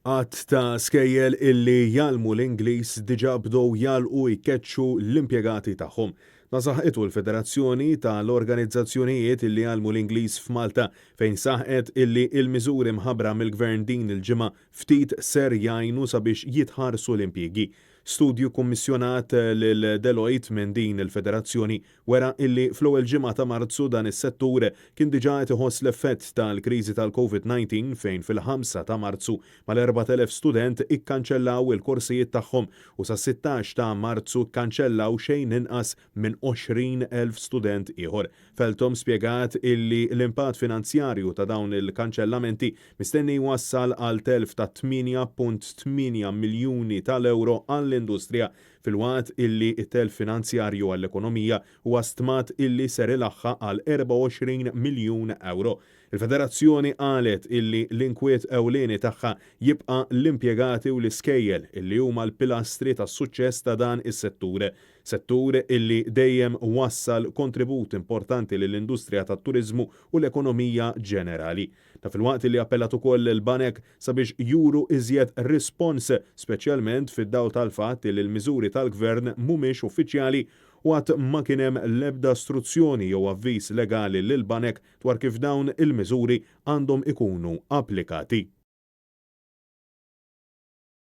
Għadd ta' skejjel illi jgħallmu l-Ingliż diġà bdew jagħlqu jkeċċu l-impjegati tagħhom. Dan saħqitu l-Federazzjoni tal-Organizzazzjonijiet illi jgħallmu l-Ingliż f'Malta fejn saħqet illi l-miżuri mħabbra mill-Gvern din il-ġimgħa ftit ser jgħinu sabiex jitħarsu l-impjiegi. Studju kkummissjonat lil Deloitte minn din il-federazzjoni wera illi fl-ewwel ġimgħa ta' Marzu dan is-settur kien diġà qed iħoss l-effett tal-kriżi tal-Covid-19 fejn fil-5 ta' Marzu mal-4,000 student ikkanċellaw il-korsijiet tagħhom u sas-16 ta' Marzu kkanċellaw xejn inqas minn 20,000 student ieħor. Feltom spjegat illi l-impatt finanzjarju ta' dawn il-kanċellamenti mistenni jwassal għal telf ta' 8.8 miljuni tal-ewro għall-industrija filwaqt illi t-telf finanzjarju għall-ekonomija huwa stmat illi ser ilaħħaq għal 24 miljun ewro. Il-Federazzjoni qalet illi l-inkwiet ewlieni tagħha jibqa' l-impjegati u l-iskejjel illi huma l-pilastri tas-suċċess ta' dan is-settur. Settur illi dejjem wassal kontribut importanti lill-industrija tat-turiżmu u l-ekonomija ġenerali. Dan filwaqt illi appellat ukoll lill-banek sabiex juru iżjed rispons, speċjalment fid-dawl tal-fatt illi l-miżuri tal-Gvern mhumiex uffiċjali u għad ma kien hemm l-ebda struzzjoni jew avviż legali lill-banek dwar kif dawn il-miżuri għandhom ikunu applikati.